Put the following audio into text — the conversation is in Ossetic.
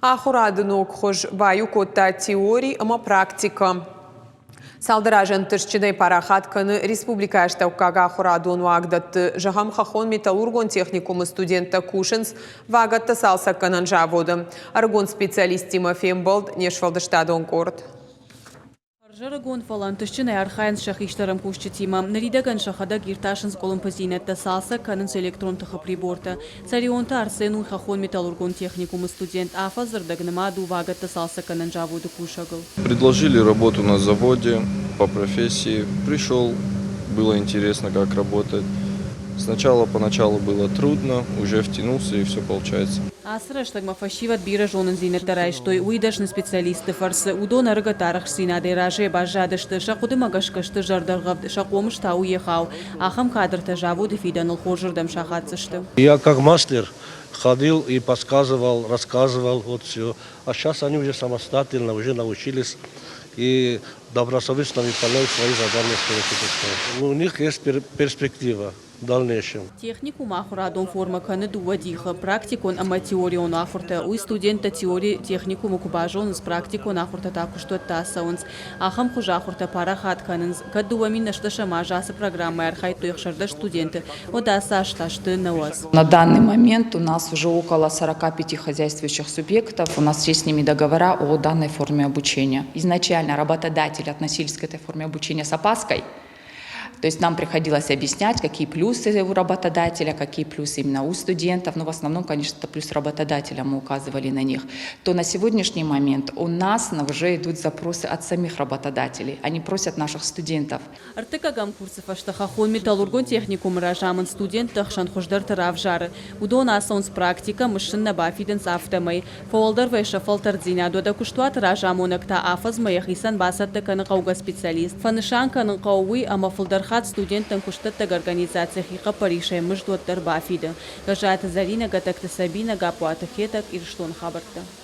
Ахуырады ног хуыз баиу кодта теори ӕмӕ практикӕ. Цалдӕр азы ӕнтыстджынӕй парахат кӕны республикӕйы астӕуккаг ахуырадон уагдӕтты. Зӕгъӕм, хӕххон-металлургон техникумы студенттӕ кусынц вагӕттӕ цалцӕггӕнӕн заводы. Ӕрыгон специалисттимӕ фембӕлд не сфӕлдыстадон къорд. Хӕрзӕрыгон, фӕлӕ ӕнтыстджынӕй архайынц сӕ хистӕр ӕмкусджытимӕ. Ныридӕгӕн сӕхӕдӕг иртасынц къуылымпыдзинӕдтӕ, цалцӕг кӕнынц электрон тыхы прибортӕ. Цӕрионты Арсен у хӕххон-металлургон техникумы студент, афӕдзы рдӕг нымад у вагӕттӕ цалцӕггӕнӕн заводы кусӕгыл. Предложили работу на заводе по профессии. Пришел, было интересно, как работать. Сначала поначалу было трудно, уже втянулся, и все получается. Ацы рӕстӕгмӕ фӕсивӕд бирӕ зонындзинӕдтӕ райстой, уый дӕсны специалистты фӕрцы. Уыдон ӕрыгӕтты арӕхстдзинадӕй разыйӕ баззадысты, сӕ хъуыдымӕ гӕсгӕ сты зӕрдӕргъӕвд, сӕ хъомыс та у егъау. Ахӕм кадртӕ заводы фидӕныл хорзырдӕм сахаддзысты. Я как мастер ходил и подсказывал, рассказывал, вот все. А сейчас они уже самостоятельно уже научились и добросовестно выполняют свои задания. У них есть перспектива в дальнейшем. Техникум ахуырадон формӕ кӕны дыууӕ дихы: практикон ӕмӕ теорион ахуыртӕ. Уый студенттӕ теори техникумы куы базонынц, практикон ахуыртӕ та куыстуӕтты ацӕуынц. Ахӕм хуызы ахуыртӕ парахат кӕнынц. Кӕд 2018 азы ацы программӕйы архайдтой 16 студенты, уӕд ацы аз та сты 90. На данный момент у нас уже около 45 хозяйствующих субъектов, у нас есть с ними договора о данной форме обучения. Изначально работодатели относились к этой форме обучения с опаской, то есть нам приходилось объяснять, какие плюсы у работодателя, какие плюсы именно у студентов, но в основном, конечно, это плюс работодателя, мы указывали на них. То на сегодняшний момент у нас уже идут запросы от самих работодателей. Они просят наших студентов. Ӕртыккӕгӕм курсы фӕстӕ хӕххон-металлургон техникумы разамынд студентты ӕхсӕн хуыздӕрты равзары. Уыдон ацӕуынц практикӕ, мызд сын нӕ бафидынц, афтӕмӕй. Фӕуӕлдӕр вӕййы сӕ фӕлтӕрддзинад, уӕдӕ куыстуаты разамонӕг та афӕдзмӕ йӕхицӕн бацӕттӕ кӕны хъӕугӕ специалист. Фӕнысан кӕнын хъӕуы уый, ӕмӕ фылдӕр хатт студенттӕн куыстдӕттӕг организаци хихъӕппӕрисӕй мызд уӕддӕр бафиды. Гӕззаты Зӕринӕ, Гӕтӕгты Сабинӕ, Гаппуаты Хетӕг, Ирыстоны хабӕрттӕ.